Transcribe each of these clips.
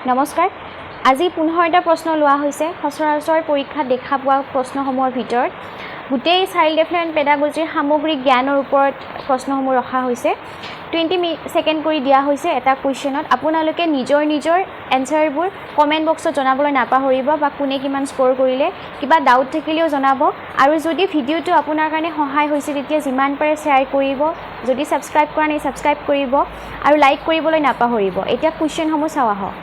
নমস্কাৰ। আজি 15টা প্ৰশ্ন লোৱা হৈছে। সচৰাচৰ পৰীক্ষাত দেখা পোৱা প্ৰশ্নসমূহৰ ভিতৰত গোটেই চাইল্ড ডেভেলপমেণ্ট পেডাগজিৰ সামগ্ৰিক জ্ঞানৰ ওপৰত প্ৰশ্নসমূহ ৰখা হৈছে। 20 ছেকেণ্ড কৰি দিয়া হৈছে এটা কুৱেশ্যনত। আপোনালোকে নিজৰ নিজৰ এনচাৰবোৰ কমেণ্ট বক্সত জনাবলৈ নাপাহৰিব, বা কোনে কিমান স্ক'ৰ কৰিলে, কিবা ডাউট থাকিলেও জনাব। আৰু যদি ভিডিঅ'টো আপোনাৰ কাৰণে সহায় হৈছে তেতিয়া যিমান পাৰে শ্বেয়াৰ কৰিব, যদি ছাবস্ক্ৰাইব কৰা নাই ছাবস্ক্ৰাইব কৰিব আৰু লাইক কৰিবলৈ নাপাহৰিব। এতিয়া কুৱেশ্যনসমূহ চাওঁ আহক।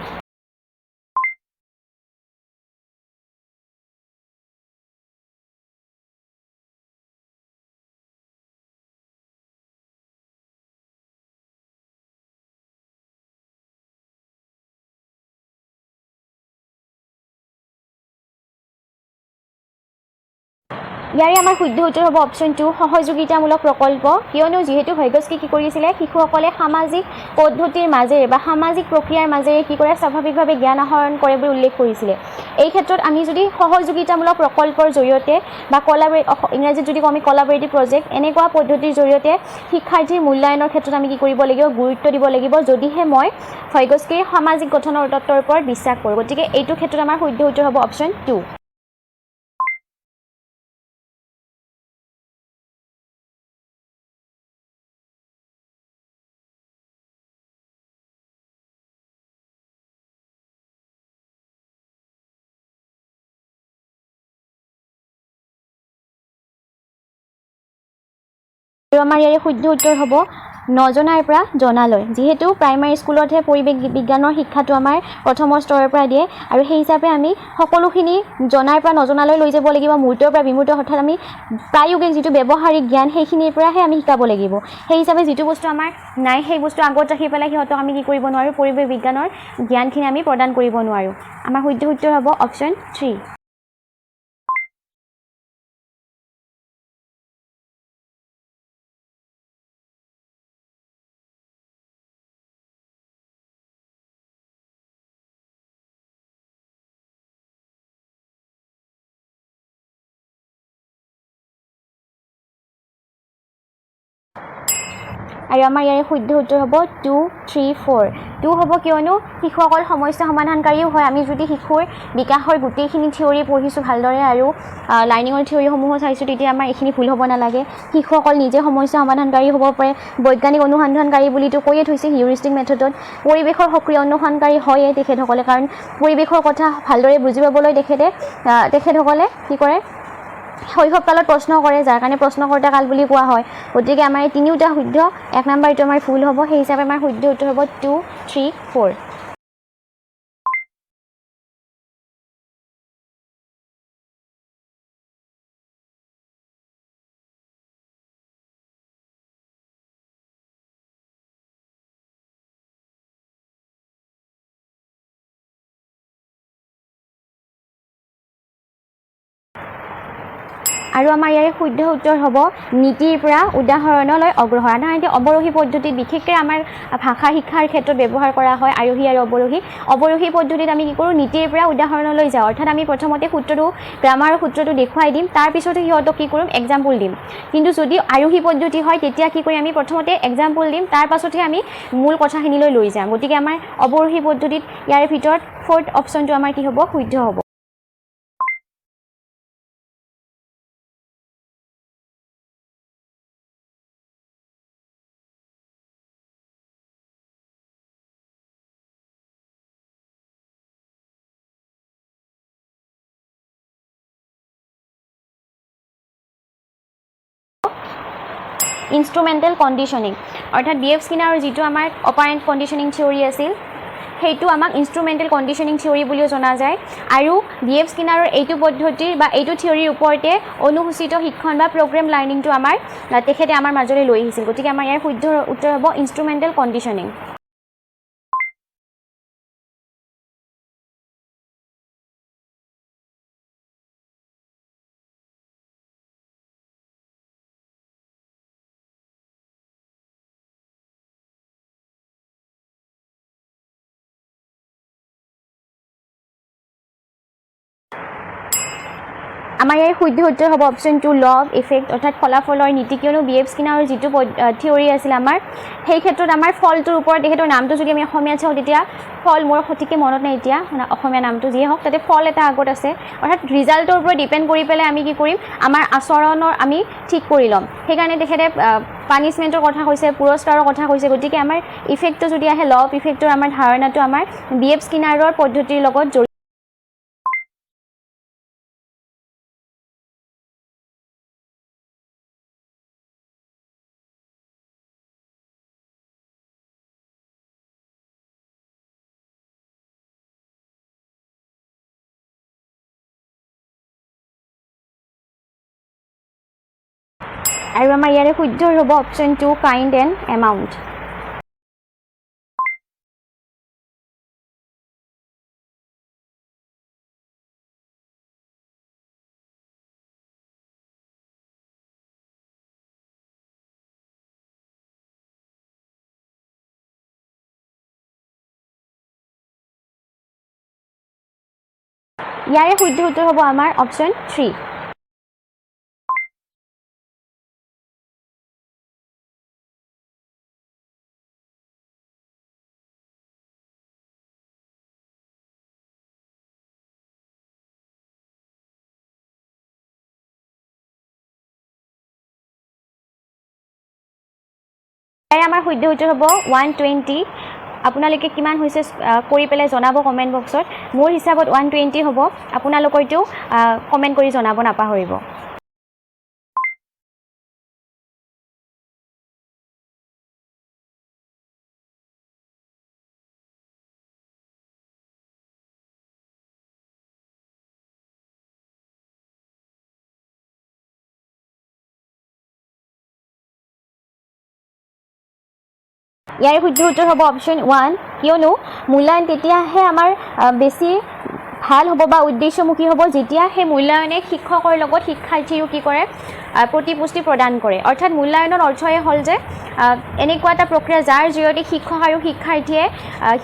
ইয়াৰে আমাৰ শুদ্ধ উত্তৰ হ'ব অপশ্যন 2, সহযোগিতামূলক প্ৰকল্প। কিয়নো যিহেতু ভাইগস্কি কি কৰিছিলে, শিশুসকলে সামাজিক পদ্ধতিৰ মাজেৰে বা সামাজিক প্ৰক্ৰিয়াৰ মাজেৰে কি কৰে, স্বাভাৱিকভাৱে জ্ঞান আহৰণ কৰে বুলি উল্লেখ কৰিছিলে। এই ক্ষেত্ৰত আমি যদি সহযোগিতামূলক প্ৰকল্পৰ জৰিয়তে বা ইংৰাজীত যদি কওঁ আমি কলাবৰেটিভ প্ৰজেক্ট, এনেকুৱা পদ্ধতিৰ জৰিয়তে শিক্ষাৰ্থীৰ মূল্যায়নৰ ক্ষেত্ৰত আমি কি কৰিব লাগিব, গুৰুত্ব দিব লাগিব, যদিহে মই ভাইগস্কিৰ সামাজিক গঠনৰ তত্ত্বৰ ওপৰত বিশ্বাস কৰোঁ। গতিকে এইটো ক্ষেত্ৰত আমাৰ শুদ্ধ উত্তৰ হ'ব অপশ্যন 2। আৰু আমাৰ ইয়াৰে শুদ্ধ উত্তৰ হ'ব নজনাৰ পৰা জনালৈ। যিহেতু প্ৰাইমাৰী স্কুলতহে পৰিৱেশ বিজ্ঞানৰ শিক্ষাটো আমাৰ প্ৰথমৰ স্তৰৰ পৰা দিয়ে, আৰু সেই হিচাপে আমি সকলোখিনি জনাৰ পৰা নজনালৈ লৈ যাব লাগিব, মূৰ্তৰ পৰা বিমূৰ্ত, অৰ্থাৎ আমি প্ৰায়োগিক যিটো ব্যৱহাৰিক জ্ঞান সেইখিনিৰ পৰাহে আমি শিকাব লাগিব। সেই হিচাপে যিটো বস্তু আমাৰ নাই সেই বস্তু আগত ৰাখি পেলাই সিহঁতক আমি কি কৰিব নোৱাৰোঁ, পৰিৱেশ বিজ্ঞানৰ জ্ঞানখিনি আমি প্ৰদান কৰিব নোৱাৰোঁ। আমাৰ শুদ্ধ উত্তৰ হ'ব অপশ্যন 3। আৰু আমাৰ ইয়াৰে শুদ্ধ উত্তৰ হ'ব 2, 3, 4। 2 হ'ব কিয়নো শিশুসকল সমস্যা সমাধানকাৰীও হয়। আমি যদি শিশুৰ বিকাশৰ গোটেইখিনি থিয়ৰী পঢ়িছোঁ ভালদৰে আৰু লাৰ্ণিঙৰ থিয়ৰীসমূহো চাইছোঁ, তেতিয়া আমাৰ এইখিনি ভুল হ'ব নালাগে। শিশুসকল নিজে সমস্যা সমাধানকাৰী হ'ব পাৰে, বৈজ্ঞানিক অনুসন্ধানকাৰী বুলিতো কৈয়ে থৈছে হিউৰিষ্টিক মেথডত। পৰিৱেশৰ সক্ৰিয় অনুসন্ধানকাৰী হয়েই তেখেতসকলে, কাৰণ পৰিৱেশৰ কথা ভালদৰে বুজি পাবলৈ তেখেতসকলে কি কৰে, শৈশৱকালত প্ৰশ্ন কৰে, যাৰ কাৰণে প্ৰশ্নকৰ্তা কাল বুলি কোৱা হয়। গতিকে আমাৰ এই তিনিওটা শুদ্ধ, 1 নাম্বাৰটো আমাৰ ভুল হ'ব। সেই হিচাপে আমাৰ শুদ্ধ উত্তৰ হ'ব 2, 3, 4। আৰু আমাৰ ইয়াৰে শুদ্ধ উত্তৰ হ'ব নীতিৰ পৰা উদাহৰণলৈ অগ্ৰসৰ। সাধাৰণতে অৱৰোহী পদ্ধতিত বিশেষকৈ আমাৰ ভাষা শিক্ষাৰ ক্ষেত্ৰত ব্যৱহাৰ কৰা হয় আৰোহী আৰু অৱৰোহী। অৱৰোহী পদ্ধতিত আমি কি কৰোঁ, নীতিৰ পৰা উদাহৰণলৈ যাওঁ, অৰ্থাৎ আমি প্ৰথমতে সূত্ৰটো, গ্ৰামাৰৰ সূত্ৰটো দেখুৱাই দিম, তাৰপিছতে সিহঁতক কি কৰিম, এক্সাম্পল দিম। কিন্তু যদি আৰোহী পদ্ধতি হয় তেতিয়া কি কৰিম, আমি প্ৰথমতে এক্সাম্পল দিম, তাৰ পাছতহে আমি মূল কথাখিনিলৈ লৈ যাম। গতিকে আমাৰ অৱৰোহী পদ্ধতিত ইয়াৰ ভিতৰত ফ'ৰ্থ অপশ্যনটো আমাৰ কি হ'ব, শুদ্ধ হ'ব। ইনষ্ট্ৰুমেণ্টেল কণ্ডিশ্যনিং, অৰ্থাৎ বি এফ স্কিনাৰৰ যিটো আমাৰ অপাৰেণ্ট কণ্ডিশ্যনিং থিয়ৰী আছিল সেইটো আমাক ইনষ্ট্ৰুমেণ্টেল কণ্ডিশ্যনিং থিয়ৰী বুলিও জনা যায়। আৰু বি এফ স্কিনাৰৰ এইটো পদ্ধতিৰ বা এইটো থিয়ৰীৰ ওপৰতে অনুসূচিত শিক্ষণ বা প্ৰগ্ৰেম লাৰ্ণিংটো আমাৰ তেখেতে আমাৰ মাজলৈ লৈ আহিছিল। গতিকে আমাৰ ইয়াৰ শুদ্ধ উত্তৰ হ'ব ইনষ্ট্ৰুমেণ্টেল কণ্ডিশ্যনিং। আমাৰ ইয়াৰ শুদ্ধ উত্তৰ হ'ব option 2, law of effect, অৰ্থাৎ ফলাফলৰ নীতি। কিয়নো বি এফ স্কিনাৰৰ যিটো থিয়ৰী আছিল আমাৰ, সেই ক্ষেত্ৰত আমাৰ ফলটোৰ ওপৰত, তেখেতৰ নামটো যদি আমি অসমীয়াত চাওঁ তেতিয়া ফল, মোৰ সঠিককৈ মনত নাই এতিয়া অসমীয়া নামটো, যিয়ে হওক তাতে ফল এটা আগত আছে, অৰ্থাৎ ৰিজাল্টৰ ওপৰত ডিপেণ্ড কৰি পেলাই আমি কি কৰিম, আমাৰ আচৰণৰ আমি ঠিক কৰি ল'ম। সেইকাৰণে তেখেতে পানিছমেণ্টৰ কথা কৈছে, পুৰস্কাৰৰ কথা কৈছে। গতিকে আমাৰ ইফেক্টটো যদি আহে, ল অফ ইফেক্টৰ আমাৰ ধাৰণাটো আমাৰ বি এফ স্কিনাৰৰ পদ্ধতিৰ লগত জড়িত। আৰু আমাৰ ইয়াৰে শুদ্ধ হ'ব অপশ্যন 2, কাইণ্ড এণ্ড এমাউণ্ট। ইয়াৰে শুদ্ধ উত্তৰ হ'ব আমাৰ অপশ্যন 3। ইয়াৰে আমাৰ শুদ্ধ উত্তৰ হ'ব 120। আপোনালোকে কিমান হৈছে কৰি পেলাই জনাব কমেণ্ট বক্সত। মোৰ হিচাপত 120 হ'ব, আপোনালোকৰটো কমেণ্ট কৰি জনাব নাপাহৰিব। ইয়াৰে শুদ্ধ উত্তৰ হ'ব অপশ্যন 1, কিয়নো মূল্যায়ন তেতিয়াহে আমাৰ বেছি ভাল হ'ব বা উদ্দেশ্যমুখী হ'ব যেতিয়া সেই মূল্যায়নে শিক্ষকৰ লগত শিক্ষাৰ্থীৰো কি কৰে, প্ৰতিপুষ্টি প্ৰদান কৰে। অৰ্থাৎ মূল্যায়নৰ অৰ্থই হ'ল যে এনেকুৱা এটা প্ৰক্ৰিয়া যাৰ জৰিয়তে শিক্ষক আৰু শিক্ষাৰ্থীয়ে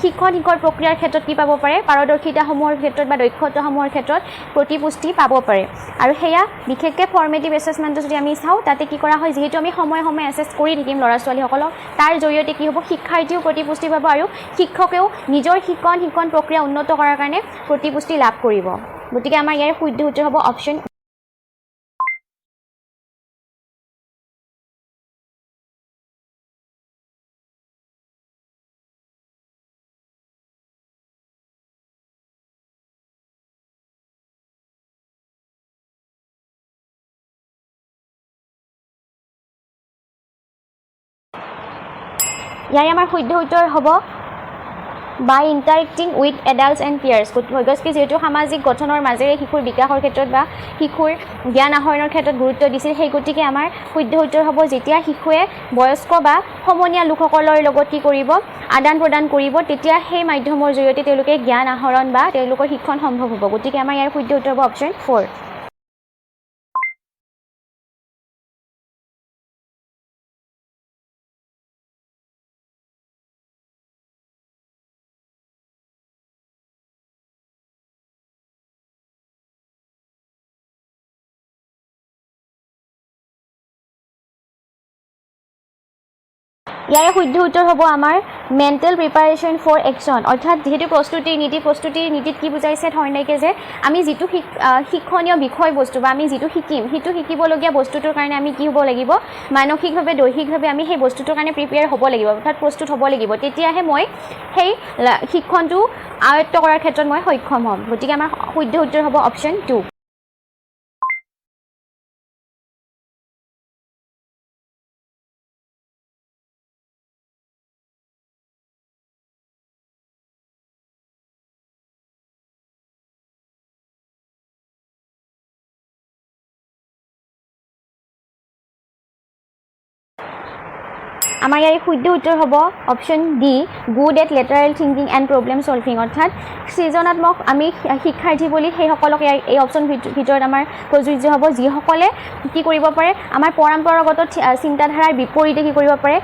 শিক্ষণ শিকৰ প্ৰক্ৰিয়াৰ ক্ষেত্ৰত কি পাব পাৰে, পাৰদৰ্শিতাসমূহৰ ক্ষেত্ৰত বা দক্ষতাসমূহৰ ক্ষেত্ৰত প্ৰতিপুষ্টি পাব পাৰে। আৰু সেয়া বিশেষকৈ ফৰ্মেটিভ এছেছমেণ্টটো যদি আমি চাওঁ, তাতে কি কৰা হয়, যিহেতু আমি সময়ে সময়ে এছেছ কৰি থাকিম ল'ৰা ছোৱালীসকলক, তাৰ জৰিয়তে কি হ'ব, শিক্ষাৰ্থীও প্ৰতিপুষ্টি পাব আৰু শিক্ষকেও নিজৰ শিকন শিকন প্ৰক্ৰিয়া উন্নত কৰাৰ কাৰণে প্ৰতিপুষ্টি লাভ কৰিব। গতিকে আমাৰ ইয়াৰ শুদ্ধ উত্তৰ হ'ব অপশ্যন। ইয়াৰে আমাৰ শুদ্ধ উত্তৰ হ'ব by interacting with adults and peers. Vygotsky যিহেতু সামাজিক গঠনৰ মাজেৰে শিশুৰ বিকাশৰ ক্ষেত্ৰত বা শিশুৰ জ্ঞান আহৰণৰ ক্ষেত্ৰত গুৰুত্ব দিছিল, সেই গতিকে আমাৰ শুদ্ধ উত্তৰ হ'ব যেতিয়া শিশুৱে বয়স্ক বা সমনীয়া লোকসকলৰ লগত কি কৰিব, আদান প্ৰদান কৰিব, তেতিয়া সেই মাধ্যমৰ জৰিয়তে তেওঁলোকে জ্ঞান আহৰণ বা তেওঁলোকৰ শিক্ষণ সম্ভৱ হ'ব। গতিকে আমাৰ ইয়াৰ শুদ্ধ উত্তৰ হ'ব অপশ্যন 4। ইয়াৰে শুদ্ধ উত্তৰ হ'ব আমাৰ মেণ্টেল প্ৰিপাৰেশ্যন ফৰ একশ্যন। অৰ্থাৎ যিহেতু প্ৰস্তুতিৰ নীতি, প্ৰস্তুতিৰ নীতিত কি বুজাইছে থৰ্ণডাইকে যে আমি যিটো শিক্ষণীয় বিষয়বস্তু বা আমি যিটো শিকিম, সেইটো শিকিবলগীয়া বস্তুটোৰ কাৰণে আমি কি হ'ব লাগিব, মানসিকভাৱে দৈহিকভাৱে আমি সেই বস্তুটোৰ কাৰণে প্ৰিপেয়াৰ হ'ব লাগিব, অৰ্থাৎ প্ৰস্তুত হ'ব লাগিব, তেতিয়াহে মই সেই শিক্ষণটো আয়ত্ব কৰাৰ ক্ষেত্ৰত মই সক্ষম হ'ম। গতিকে আমাৰ শুদ্ধ উত্তৰ হ'ব অপশ্যন 2। আমাৰ ইয়াৰে শুদ্ধ উত্তৰ হ'ব option D, good at lateral thinking and problem solving. অৰ্থাৎ সৃজনাত্মক আমি শিক্ষাৰ্থী বুলি সেইসকলক ইয়াৰ এই অপশ্যন ভিতৰত আমাৰ প্ৰযোজ্য হ'ব যিসকলে কি কৰিব পাৰে, আমাৰ পৰম্পৰাগত চিন্তাধাৰাৰ বিপৰীতে কি কৰিব পাৰে,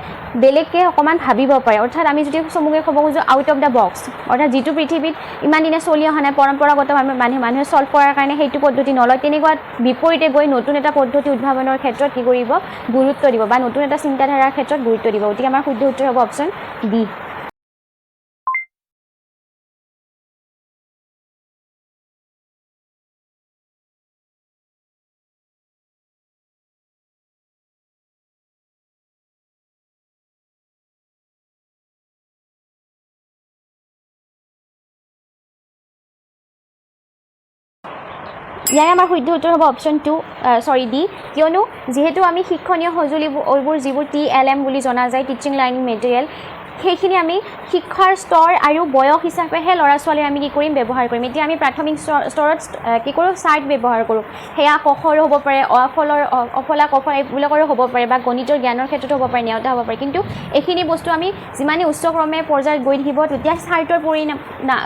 বেলেগকৈ অকণমান ভাবিব পাৰে। অৰ্থাৎ আমি যদি চমুকৈ ক'ব খোজোঁ আউট অফ the box, অৰ্থাৎ যিটো পৃথিৱীত ইমান দিনে চলি অহা নাই, পৰম্পৰাগতভাৱে মানুহে ছল্ভ কৰাৰ কাৰণে সেইটো পদ্ধতি নলয়, তেনেকুৱা বিপৰীতে গৈ নতুন এটা পদ্ধতি উদ্ভাৱনৰ ক্ষেত্ৰত কি কৰিব, গুৰুত্ব দিব বা নতুন এটা চিন্তাধাৰাৰ ক্ষেত্ৰত গুৰুত্ব দিব। গতিকে আমাৰ শুদ্ধ উত্তৰ হ'ব অপশ্যন ডি। ইয়াৰে আমাৰ শুদ্ধ উত্তৰ হ'ব অপশ্যন ডি। কিয়নো যিহেতু আমি শিক্ষণীয় সঁজুলিবোৰ যিবোৰ TLM বুলি জনা যায়, টিচিং লাৰ্ণিং মেটেৰিয়েল, সেইখিনি আমি শিক্ষাৰ স্তৰ আৰু বয়স হিচাপেহে ল'ৰা ছোৱালীৰ আমি কি কৰিম, ব্যৱহাৰ কৰিম। এতিয়া আমি প্ৰাথমিক স্তৰত কি কৰোঁ, চাৰ্ট ব্যৱহাৰ কৰোঁ, সেয়া কখৰো হ'ব পাৰে, অফলৰ অফলা কফ এইবিলাকৰো হ'ব পাৰে বা গণিতৰ জ্ঞানৰ ক্ষেত্ৰতো হ'ব পাৰে, নেওতা হ'ব পাৰে। কিন্তু এইখিনি বস্তু আমি যিমানেই উচ্চক্ৰমে পৰ্যায়ত গৈ থাকিব তেতিয়া চাৰ্টৰ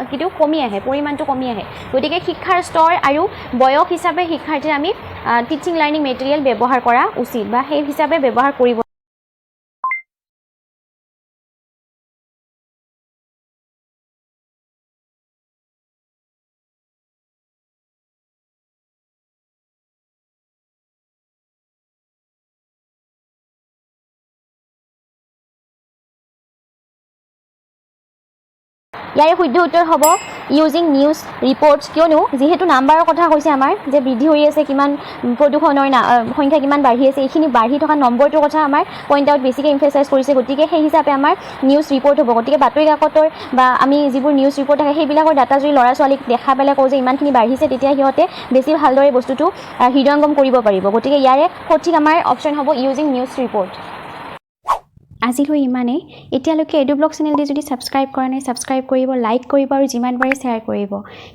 কিন্তু কমি আহে, পৰিমাণটো কমি আহে। গতিকে শিক্ষাৰ স্তৰ আৰু বয়স হিচাপে শিক্ষাৰ্থীৰ আমি টিচিং লাৰ্ণিং মেটেৰিয়েল ব্যৱহাৰ কৰা উচিত বা সেই হিচাপে ব্যৱহাৰ কৰিব। ইয়াৰে শুদ্ধ উত্তৰ হ'ব ইউজিং নিউজ ৰিপৰ্টছ। কিয়নো যিহেতু নাম্বাৰৰ কথা কৈছে আমাৰ যে বৃদ্ধি হৈ আছে, কিমান প্ৰদূষণৰ সংখ্যা কিমান বাঢ়ি আছে, এইখিনি বাঢ়ি থকা নম্বৰটোৰ কথা আমাৰ পইণ্ট আউট বেছিকৈ এমফেচাইজ কৰিছে। গতিকে সেই হিচাপে আমাৰ নিউজ ৰিপৰ্ট হ'ব। গতিকে বাতৰি কাকতৰ বা আমি যিবোৰ নিউজ ৰিপৰ্ট থাকে সেইবিলাকৰ ডাটা যদি ল'ৰা ছোৱালীক দেখা পেলাই কওঁ যে ইমানখিনি বাঢ়িছে, তেতিয়া সিহঁতে বেছি ভালদৰে বস্তুটো হৃদয়ংগম কৰিব পাৰিব। গতিকে ইয়াৰে সঠিক আমাৰ অপশ্যন হ'ব ইউজিং নিউজ ৰিপৰ্ট। আজিলৈ ইমানেই। এতিয়ালৈকে এডুব্লগ চেনেলটি যদি ছাবস্ক্ৰাইব কৰা নাই, ছাবস্ক্ৰাইব কৰিব, লাইক কৰিব আৰু যিমান পাৰে শ্বেয়াৰ কৰিব।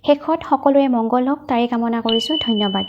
শেষত সকলোৰে মংগল হওক তাৰে কামনা কৰিছোঁ। ধন্যবাদ।